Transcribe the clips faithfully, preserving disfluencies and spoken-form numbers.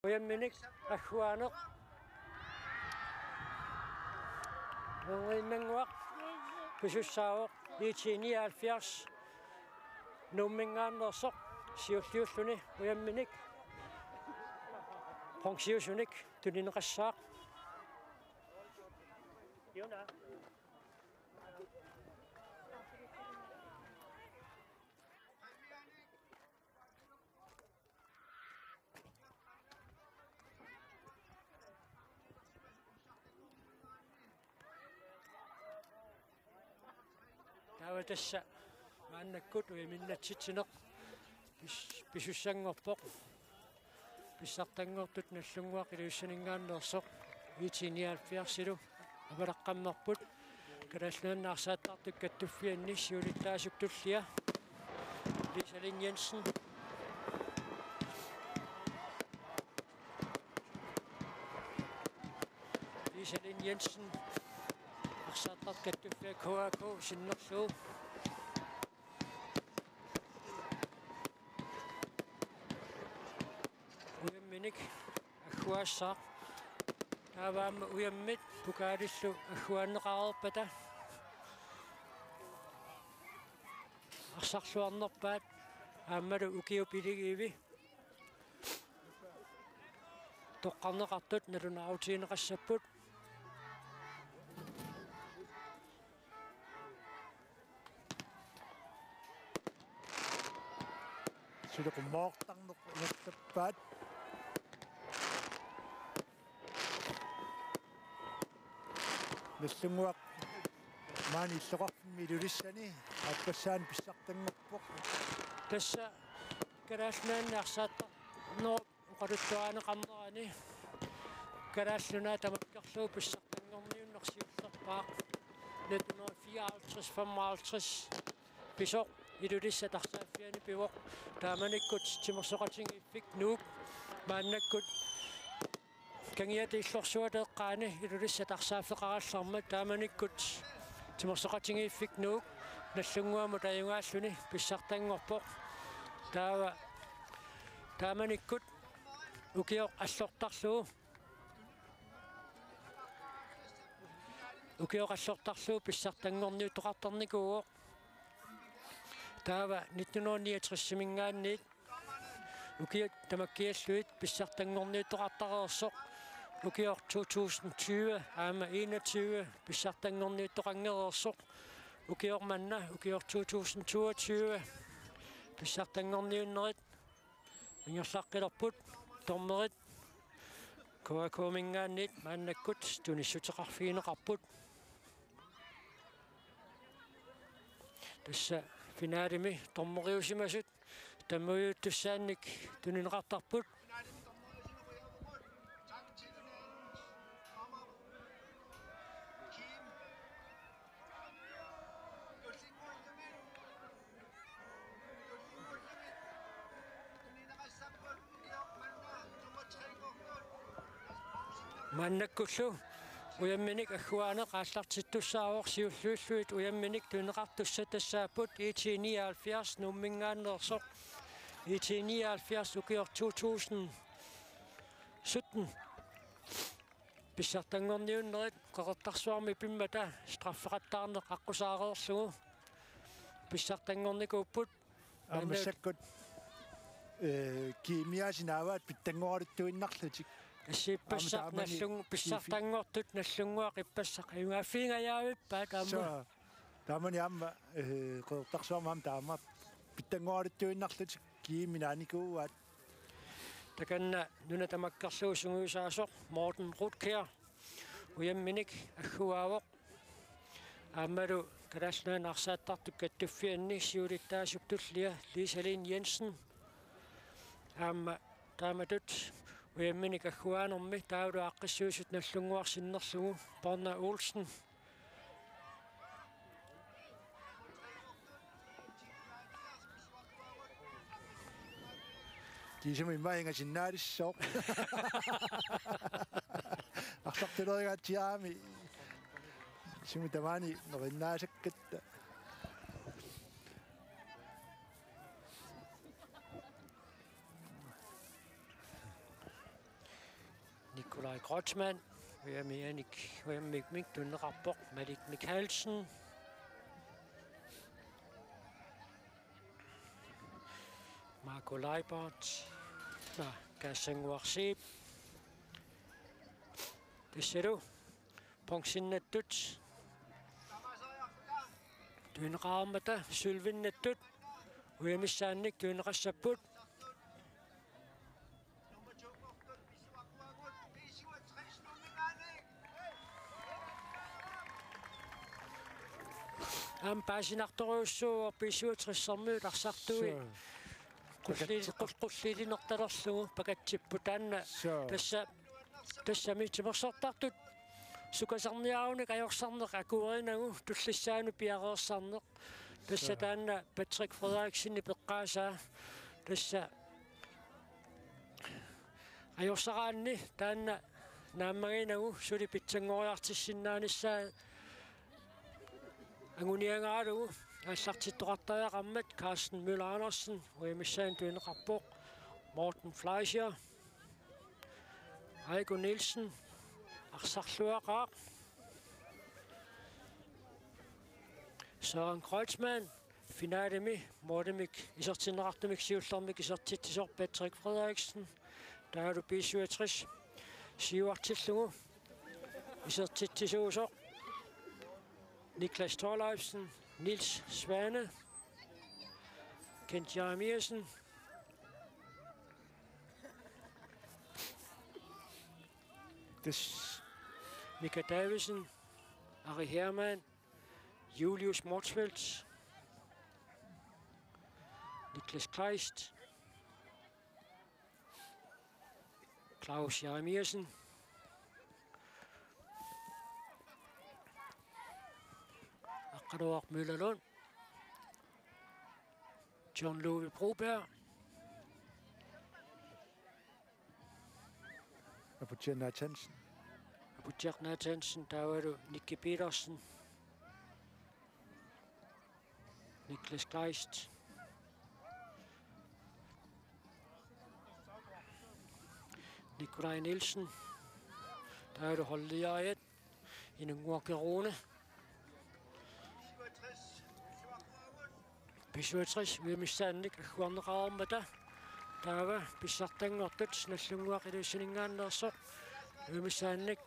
Ujamminik agguaaneq. Nuumminnguaq pisussaavoq I T nioghalvfjerds. Nuumminngaanneersoq siulliulluni ujamminik bronziusunik tunineqassaaq. Taava tassa maannakkut ujaminnatsitsineq pis-, pisussanngorpoq. Pissartanngortut Nagdlunguaq Ilulissaninngaanneersoq I T nioghalvfjerdsilu avalaqqammerput. Kalaallit Nunaanni arsaattartut kattuffianni siulittaasup tullia Lisa Lind Jensen. Lisa Lind Jensen. Arsaattartut kattuffiat K A K sinnerlugu. Ujamminik agguaassaaq. Taava aamma ujammit pokaalillu agguaanneqareerpata arsarluarnerpaat aammalu ukiup iligiivi toqqarneqartut nalunaarutigineqassapput. Suli qummoortarneq unatsappaat. Nagdlunguaq maani illoqarfimmi Ilulissani aappassaanik pissartanngorpoq. Tassa Kalaallit Nunaanni arsaattarnerup oqaluttuarineqarnerani Kalaallit Nunaat tamakkerlugu pissartanngorniunneq siullerpaaq nitten hundrede fireoghalvtreds femoghalvtreds pisoq Ilulissat arsaaffiani pivoq. Taamanikkut Timersoqatigiiffik Nuuk maannakkut Kangiata Illorsuata eqqaani Ilulissat arsaaffeqarallarmat taamanikkut Timersoqatigiiffik Nuuk Nagdlunguamut ajugaalluni pissartanngorpoq. Taava taamanikkut ukioq allortarlugu, ukioq allortarlugu pissartanngorniuttoqartarnikuuvoq. Taava nitten hundrede niogtres-iminngaanniit ukiut tamakkiallugit pissartanngorniuttoqartareersoq. Ukioq to tusind tyve aamma enogtyve pissartanngorniuttoqanngereersoq. Ukioq manna, ukioq to tusind toogtyve pissartanngorniunnerit ingerlaqqilerput, dommerit K A K-minngaanniit maannakkut tunissuteqarfigineqarput. Tassa finalemi dommeriusimasut tammuujuttussaannik tunineqartarput. Maannakkullu ujamminik agguaaneq aallartittussaavoq, siulliullugit ujamminik tunineqartussat tassaapput I T nioghalvfjerds Nuumminngaanneersoq, I T nioghalvfjerds ukioq to tusind sytten. Pissartanngorniunnerit Qeqertarsuarmi pimmata straffeqattaarneq aqqusaareerlugu pissartanngornikuupput. Aamma massakkut, eh, kiimiaasinaavaat pitsanngoraluttuinnarlutik. Assiippassaq aamma taamani nallung-, pissartanngortut Nagdlunguaq ippassaq ajugaaffigingajaavippaat aamma. Soo, taamani aamma, eh, Qeqertarsuarmi aamma taama pitsanngoraluttuinnarlutik kiiminaanikuuaat. Takanna nuna tamakkerlugu sungiusaasoq Morten Rutkjær ujamminik agguaavoq. Aammalu Kalaallit Nunaanni arsaattartut kattuffianni siulittaasup tullia Lisa Lind Jensen. Aamma taamatut ujamminik agguaanermi taavalu aaqqissuisut Nagdlunguaq sinnerlugu Borna Olsen. Kiisami immaqa ingasinnaalissaaq. Arsartulerigatsiarami. Sumi tamaani nerinnaassagatta. Nikolaj Kreutzmann, Ujami Anik, Ujami Mikmik, tunineqarpoq, Malik Mikkelsen. Marco Leibert, na, Kassannguaq Zeeb. Tassalu, pongisinnattut. Tunineqarmata, sølvinnattut. Ujamissaannik tunineqassapput. Aamma paasinartorujussuuvoq B syvogtres-ermiut arsartui. Suu. Qulli-, qul-, qulliilinertalerlugu pakatsipput taanna. Suu. Tassa, tassami timersortartut sukaserniarunik ajorsarneq akuerinagu tullissaanut piareersarneq. Tassa. Suu. Taanna Patrick Frederiksenip eqqaasaa. Tassa ajorsaraanni taanna naammaginagu suli pitsanngoriartissinnaanissaa anguniagaralugu aallartittoqartariaqarmat. Carsten Møller Andersen, ujamissaannik tunineqarpoq. Morten Fleischer, Aiko Nielsen, arsarluaqaaq. Søren Kreutzmann, finalemi målimik isertinneqartumik siullermik isertitsisoq Patrick Frederiksen, taavalu B syvogtres siuartillugu isertitsisuusoq Niklas Thorleifsen, Niels Svane, Kent Jeremiassen, tassa Mika Davidsen, Ari Hermann, Julius Motzfeldt, Niklas Kleist, Claus Jeremiassen, Aqqaluaq Møllerlund, John Louis Broberg, Aputsiaq Nathansen. Aputsiaq Nathansen, taavalu Nicky Petersen. Niklas Kleist. Nikolaj Nielsen. Taavalu holdlæreriat. Inunnguaq Rune. B syvogtres, ujamissaannik agguarneqareermata. Taava pissartanngortut Nagdlunguaq Eliasseninngaanneersoq. Ujamissaannik.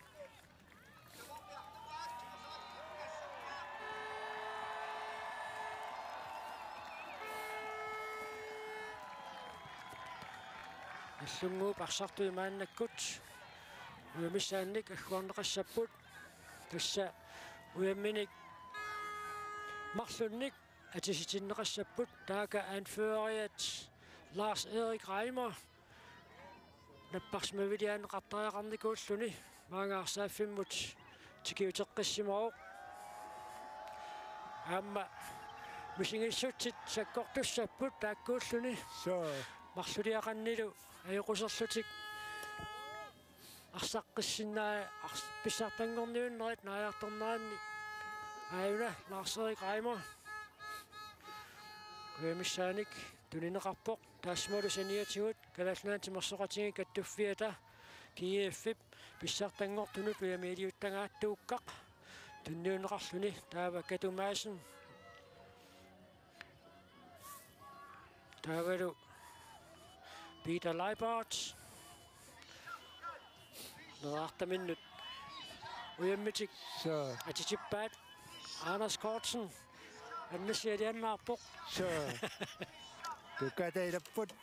Nagdlunguup arsartui maannakkut ujamissaannik agguarneqassapput. Tassa ujamminik marlunnik atisitinneqassapput, taakku anføreriat Lars Erik Reimer napparsimaviliaanneqartariaqarnikuulluni maanga arsaaffimmut tikiuteqqissimavoq. Aamma misigissutsit sakkortussapput taakkuulluni. Suu. Marluliaqannilu ajoquserlutik arsaqqissinnaat ars-, pissartanngorniunnerit naajartorneranni. Aajuna Lars Erik Reimer ujamissaannik tunineqarpoq. Taassumalu saniatigut Kalaallit Nunaanni Timersoqatigiit Kattuffiata G F-ip pissartanngortunut ujamiiliuttagaat Tuukkaq tunniunneqarluni. Taava Katu Madsen. Taavalu Peter Leibart. Meerartaminnut ujammitik. Suu. Atitippaat. Anders Kortsen. Annassialiannaarpoq. Suu. Tukkata ilapput.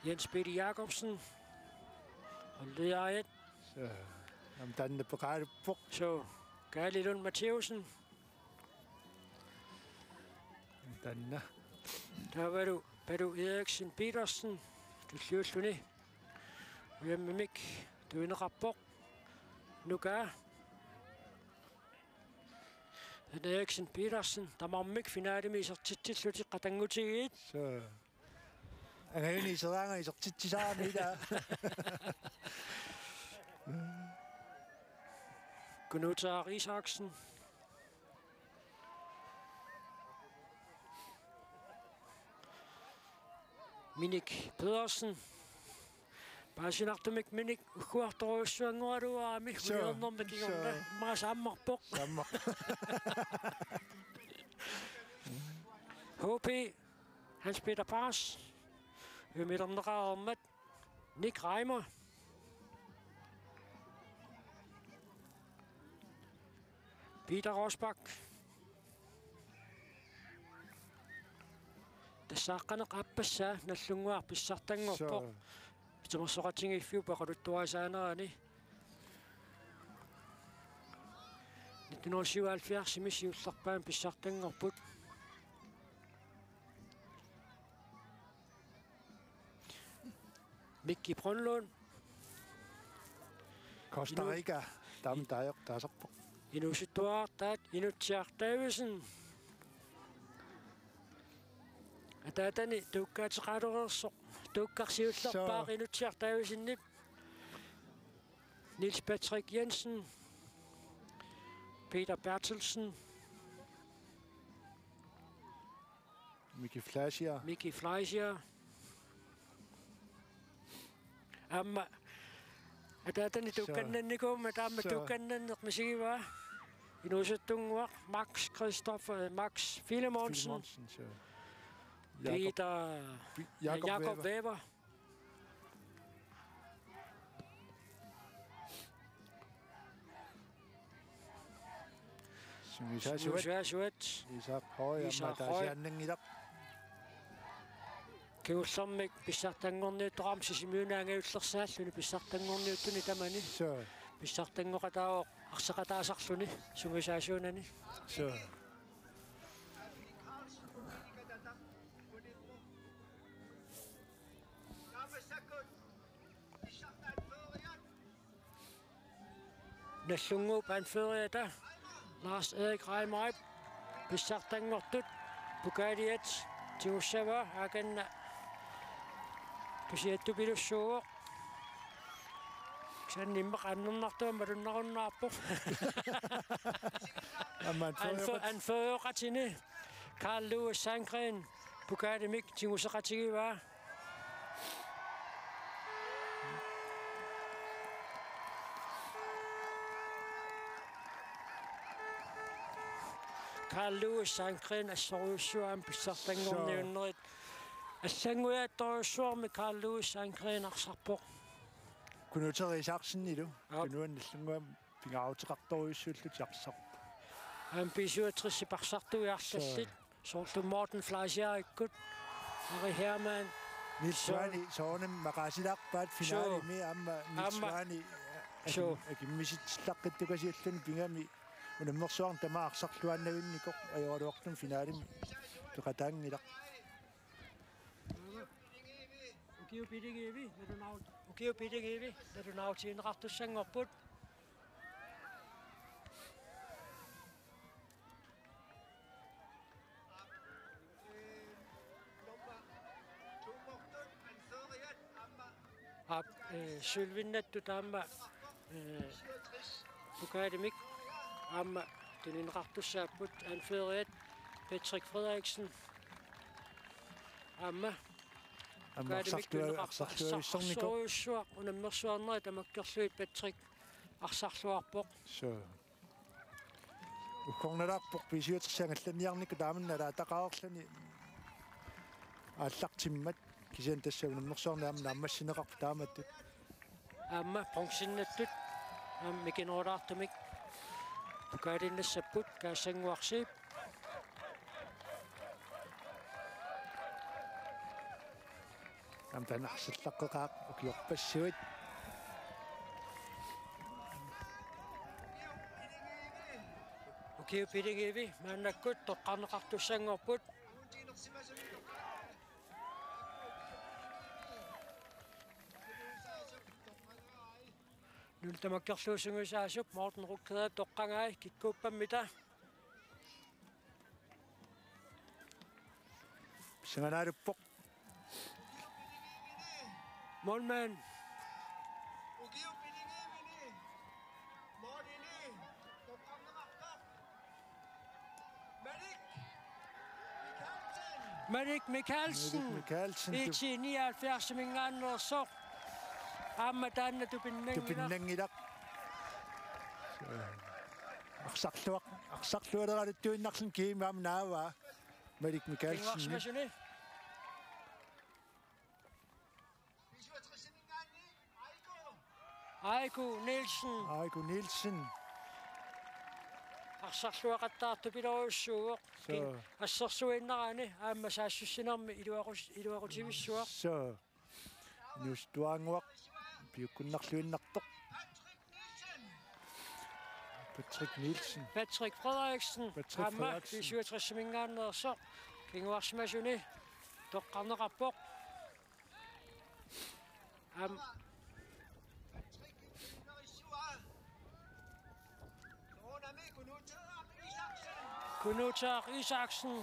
Jens Peter Jacobsen. Holdlæreriat. Suu. Aamma taanna peqaruppoq. Suu. Kaali Lund Mathæussen. Taanna. Taavalu Palu Eriksen Petersen. Tulliulluni ujammimik tunineqarpoq. Nuka. Eriksen Petersen tamarmik finalemi isertitsillutik qatanngutigiit. Suu. Angajuni iseraangat isertitsisarami ila. Kunuutaaq Isaksen. Minik Pedersen. Paasinartumik Minik ugguartorujussuanngoraluarami. Sure. Uliornermi kingorna. Sure. Maas ammarpoq. Ammarpoq. H P, Hans Peter Paas. Ymilerneqareermat Nick Reimer. Peter Rosbach. Tassaaqqaneq aappassaa Nagdlunguaq pissartanngorpoq. Sure. Timersoqatigiiffiup oqaluttuarisaanerani. Nitten hundrede syvoghalvfjerdsimi siullerpaamik pissartanngorput. Mikki Brønlund. Costa Rica. Taama taajoq taasarpoq. Inuusuttuartaat Inutsiaq Davidsen. Ataatani tuukkaateqareersoq. Tuukkaq siullerpaaq. Sure. Inutsiaq Davidsenip. Niels Patrick Jensen. Peter Berthelsen. Miki Fleischer. Miki Fleischer. Aamma ataatani tuukkannannikuummat aamma tuukkannanneq misigivaa. Inuusuttunnguaq Max Christopher, Max Filemonsen. Filemonsen, sure. Jakob Peter, Pi-, Jakob Jakob Weber. Weber. Sungiusaasuat. Sungiusaasuat. Isak Høy, Isak aamma Høy. Taasiannanngilaq. Kingullermik pissartanngorniuttoq aamma Sisimiuni angajullersaalluni pissartanngorniuttuni tamani. Sure. Pissartanngoqataavoq arsaqataasarluni sungiusaasuunani. Sure. Nagdlunguup anføreriata Lars Erik Reimerip pissartanngortut pokaliat tigussavaa, aakanna tusiattupilussuuvoq. Kisianni immaqa annernartumik malunnarunnaarpoq. Aamma anfører-, anførerit. Anføreqatini Carl Louis Sandgren pokalimik tiguseqatigivaa. Carl Louis Sandgren assorujussuaq aamma pissartanngorniunnerit. Sure. Allanngujaattorujussuarmik Carl Louis Sandgren arsarpoq. Knud Terry Isaksenillu. Aap. Tunuani Nagdlunguami pingaaruteqartorujussuullutik arsarput. Aamma B syvogtres-ip arsartui arlallit. Sure. Soorlu Morten Fleischerikkut, Ari Hermann. Niels Svane soorunami maqaasilaarpaat finaalimi. Sure. Aamma Niels Svane. Aamma. Sure. Akim-, akimmisitsillaqqittut kasiulluni pigami unammersuarneq tamaat arsarluaannavinnikoq ajoraluartumik finaalimi peqataanngilaq. Ukiut pilingivi, nalunaaru-, ukiut pilingivi, nalunaarutigineqartussanngorput. Aap, eh, sølvinnattut aamma, eh, pokalimik aamma tunineqartussaapput, anføreriat Patrick Frederiksen aamma. Aamma pokalimik arsartua-, tunineqartu-, arsartuavissornikoq. Arsar-, arsorujussuaq unammersuarnerit tamakkerlugit Patrick arsarluarpoq. Suu. Uggornalaarpoq B syvogtres angallanniarnikkut taamanna nalaataqareerluni aallartimmat, kisianni tassa unammersuarneq aamma naammassineqarpoq taamatut. Aamma bronzinnattut aamma mikinerulaartumik pokaliinnassapput Kaasannguaq Zeeb. Aamma taanna arsallaqqeqaaq ukiorpassuit. Ukiut pilingivi maannakkut toqqarneqartussanngorput. Nunat tamakkerlugu sungiusaasup Morten Rugkjær toqqagai kikkuuppammita. Pissanganaaluppoq. Målmand. Malik Mikaelsen. Malik Mikkelsen. Malik Mikkelsen. I T nioghalvfjerdsiminngaanneersoq. Aamma taanna tupinnanngilaq. Tupinnanngilaq. Arsarluaq, arsarlualeraluttuinnarluni kiimi aamma naavaa. Malik Mikkelsen. Kinguarsimasuni. Aiku Nielsen. Aiku Nielsen. Arsarluaqattaartupilorujussuuvoq. Suu. Kin-, assersuinnaraanni aamma saassussinermi iluaqus-, iluaqutivissuaq. Suu. Inuusuttuaannguaq piukkunnarluinnartoq. Patrick Nielsen. Patrick Frederiksen. Patrick Aamma Frederiksen. B syvogtres-iminngaanneersoq. Kinguarsimasuni toqqarneqarpoq. Aam. Kunuutaaq Isaksen.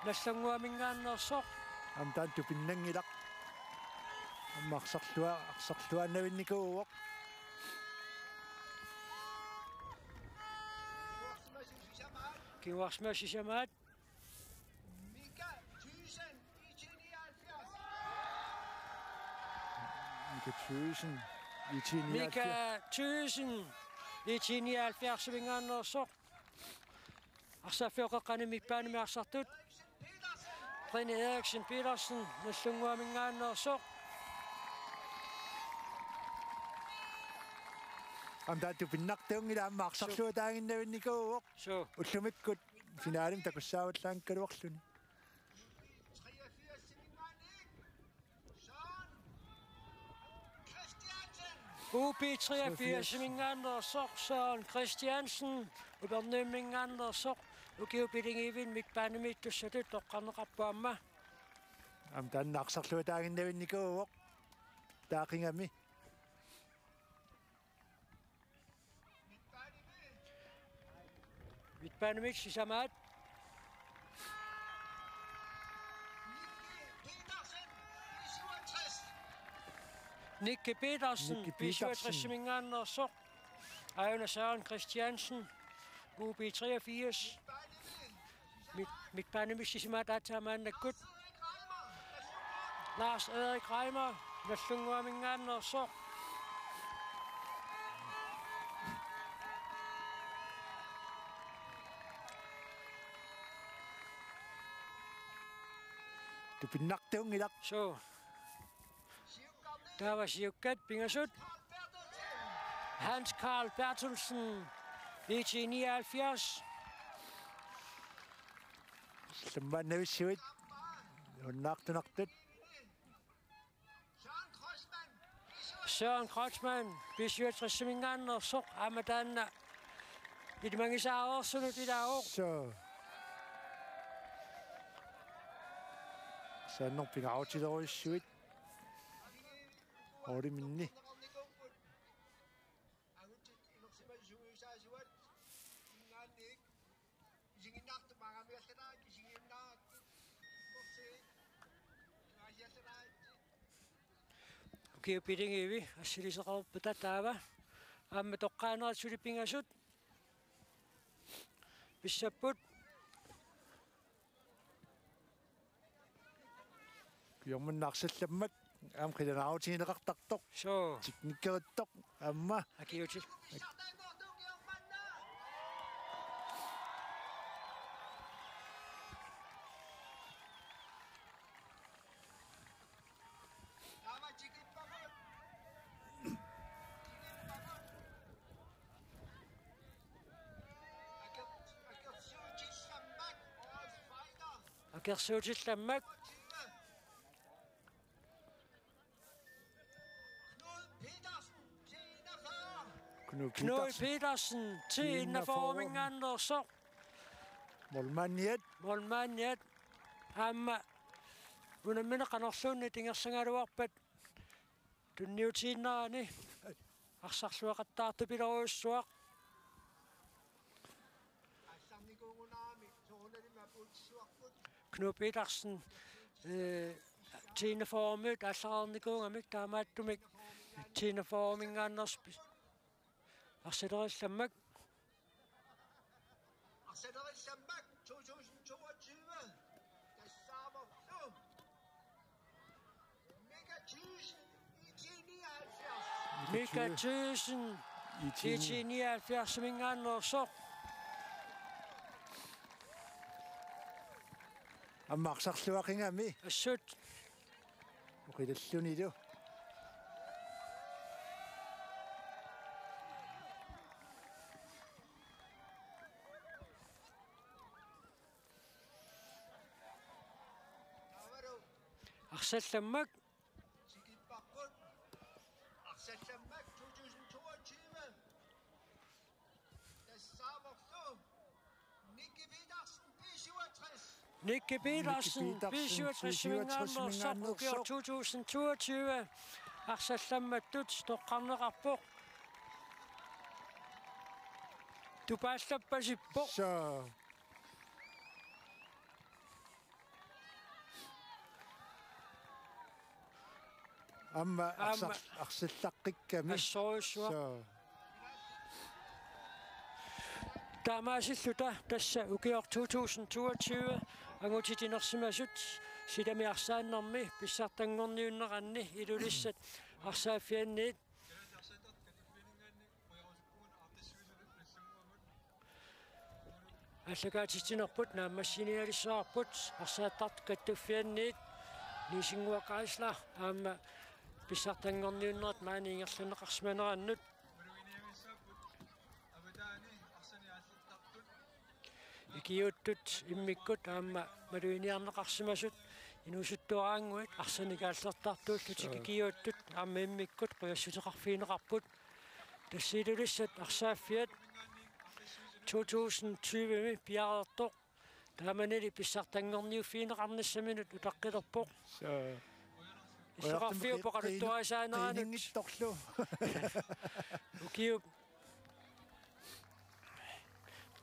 Nallunnguaminngaanneersoq. Aamma taanna tupinnanngilaq. Aamma arsarlua-, arsarluaannavinnikuuvoq. Kinguarsimasut sisamaat. Mika Thyssen, I T nioghalvfjerds. Mika Thyssen, I T nioghalvfjerds. Mika Thyssen, I T nioghalvfjerds-iminngaanneersoq. Arsarfioqeqqani midtbanemi arsartut. René Eriksen Petersen, Nallunnguaminngaanneersoq. Aamma taanna tupinnartuunngilaq aamma arsarluataaginnavinnikuuvoq. Suu. Ullumikkut finalemi takussaavallaanngikkaluarluni. U B treogfirs-iminngaanneersoq Søren Christiansen, Upernavimminngaanneersoq, ukiut pilingiviit midtbanemiittussatut toqqarneqarpoq aamma. Aamma taanna arsarluataaginnavinnikuuvoq. Taaqigami. Midtbanemiit sisamaat. Nicky Petersen, Nicky Petersen. B syvogtres-iminngaanneersoq. Aajuna Søren Christiansen, U B treogfirs. Mit-, midtbanemiit sisamaat aatsaat maannakkut. Lars Erik Reimer, Nallunnguaminngaanneersoq. Tupinnartuunngilaq. Suu. Taava siukkat pingasut. Hans Carl Berthelsen, I T nioghalvfjerds. Lammaannavissuit. Unnaartunartut. Søren Kreutzmann, B syvogtres-iminngaanneersoq, aamma taanna ilimagisaareersunut ilaavoq. Suu. Saanneq pingaarutilerujussuit. Holdiminnit. Ukiut pilingivi assiliseqarpata taava. Aamma toqqaanerit suli pingasut. Pissapput. Kujormunna arsallammak aamma qilanaarutigineqartartoq. Suu. Teknikkerittoq aamma. Akiuti. Akersuutillammak. Knud Petersen, T enogfyrre. Knud Petersen, T enogfyrre-minngaanneersoq. Målmandiat. Målmandiat. Aamma unammineq qanorluunniit ingerlagaluarpat tunniutiinnarani arsarluaqattaartupilorujussuaq. Knud Petersen, øh, T enogfyrre-miut aallarnikuugamik taamaattumik T enogfyrre-minngaanneersoq arsaleriallammak. Arsaleriallammak to tusind toogtyve. Tassaavoq Mika Thyssen, I T nioghalvfjerdsiminngaanneersoq. Aamma arsarluaqigami. Assut. Oqilallunilu. Arsallammak. Arsallammak to tusind toogtyve. Tassaavorlu Nicky Petersen, B syvogtres. Nicky Petersen, Nicky Petersen, B syvogtres-iminngaanneersoq, B syvogtres-iminngaanneersoq. Ukioq to tusind toogtyve. Arsallammattut toqqarneqarpoq. Tupaallappasippoq. Så. Aamma Aamma. Arsar-, arsallaqqikkamik. Assorujussuaq. Så. Taamaasilluta tassa ukioq to tusind toogtyve angutit inersimasut silami arsaannermi pissartanngorniunneranni Ilulissat arsaaffianniit aallakaatitsinerput naammassinialissavarput arsaattartut kattuffianniit Niisinnguaq Geisler aamma pissartanngorniunnerat maani ingerlanneqarsimanerannut. Ikiuuttut immikkut aamma maluginiarneqarsimasut inuusuttuaraannguit arsanik aallertartuullutik. Så. Ikiuuttut aamma immikkut qujassuteqarfigineqarput. Tassa Ilulissat arsaaffiat to tusind tyve-mi piareertoq. Taamanili pissartanngorniuffigineqarnissaminut utaqqilerpoq. Så. Illoqarfiup oqaluttuarisaaneranut. Qiininngitsorlu. Ukiup.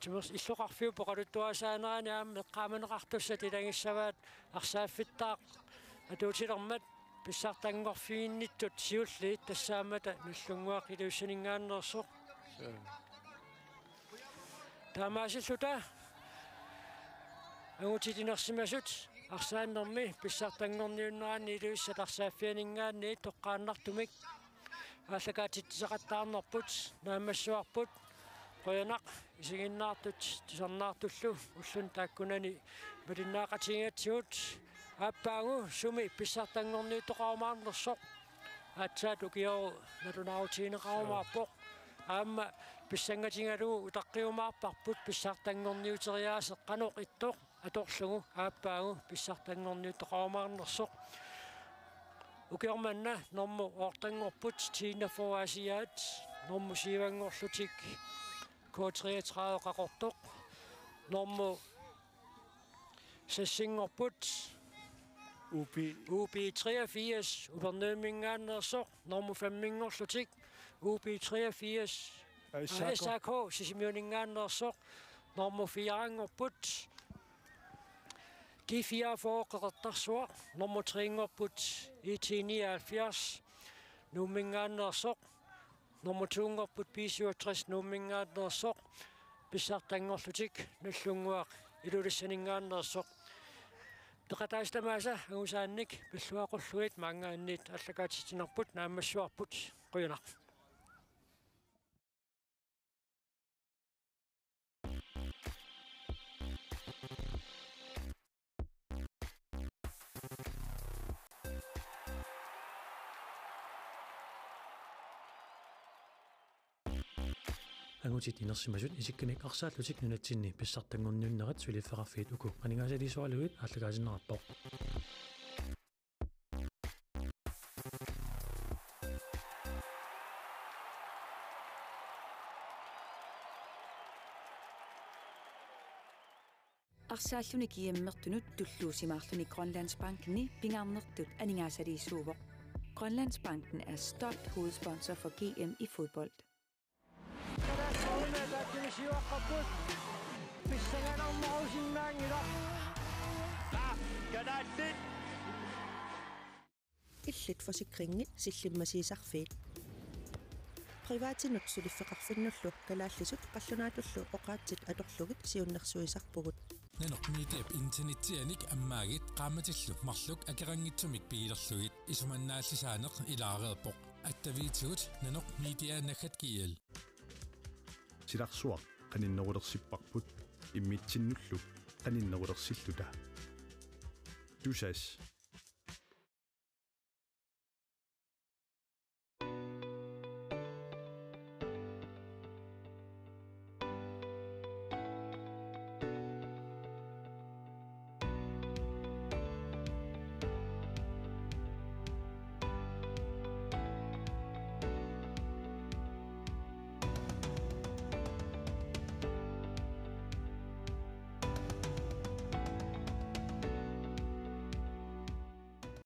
Timers illoqarfiup oqaluttuarisaanerani aamma eqqaamaneqartussat ilagissavaat arsaaffittaaq atuutilermat pissartanngorfiginnittut siulliit tassaammata Nagdlunguaq Ilulissaninngaanneersoq. Så. Taamaasilluta angutit inersimasut arsaannermi pissartanngorniunneranni Ilulissat arsaaffianinngaanniit toqqaannartumik aallakaatitsisaqattaarnerput naammassivarput. Qujanaq isiginnaartut tusarnaartullu ulluni taakkunani malinnaaqatigigatsigut. Aappaagu sumi pissartanngorniuttoqarumaarnersoq. Aatsaat ukioq nalunaarutigineqarumaarpoq. Aamma pissangatigalugu utaqqiumaarparput pissartanngorniuteriaaseq qanoq ittoq atorlugu aappaagu pissartanngorniuttoqarumaarnersoq. Ukioq manna normu otteanngorput Tina Fogh Asiaat, normu syvanngorlutik K treogtredive Qaqortoq, normu seksinngorput U B. U B treogfirs Upernavimminngaanneersoq, normu femminngorlutik U B treogfirs, aa, S A K. S A K Sisimiuninngaanneersoq, normu firenngorput G fireogfyrre Qeqertarsuaq, normu trenngorput I T nioghalvfjerds Nuumminngaanneersoq, normu toonngorput B syvogtres Nuumminngaanneersoq, pissartanngorlutik Nagdlunguaq Ilulissaninngaanneersoq. Peqataasut tamaasa angusaannik pilluaqqullugit maanngaanniit aallakaatitsinerput naammassivarput. Qujanaq. Angutit inersimasut isikkamik arsaallutik nunatsinni pissartanngorniunnerat suliffeqarfiit uku aningaasaliisoralugit aallakaatinneqarpoq. Arsaalluni G M-ertunut tulluusimaarluni Grønlandsbankeni pingaarnertut aningaasaliisuuvoq. Grønlandsbanken er stolt hovedsponsor for G M i fodbold. Kalaallit Nunaat taakkunani siuaqqapput. Pissanganarnerusinnaanngilaq. Kalaallit. Illit forsikringit sillimmasiisarfiit. Privatinut suliffeqarfinnullu kalaallisut qallunaatullu oqaatsit atorlugit siunnersuisarpugut. Nanoq Mediap internetsianik ammaagit qaammatillu marluk akeqanngitsumik pigilerlugit isumannaallisaaneq ilaareerpoq. Attaviitigut nanoq media naggat gl. Silarsuaq qaninnerulersipparput immitsinnullu qaninnerulersilluta. Tusass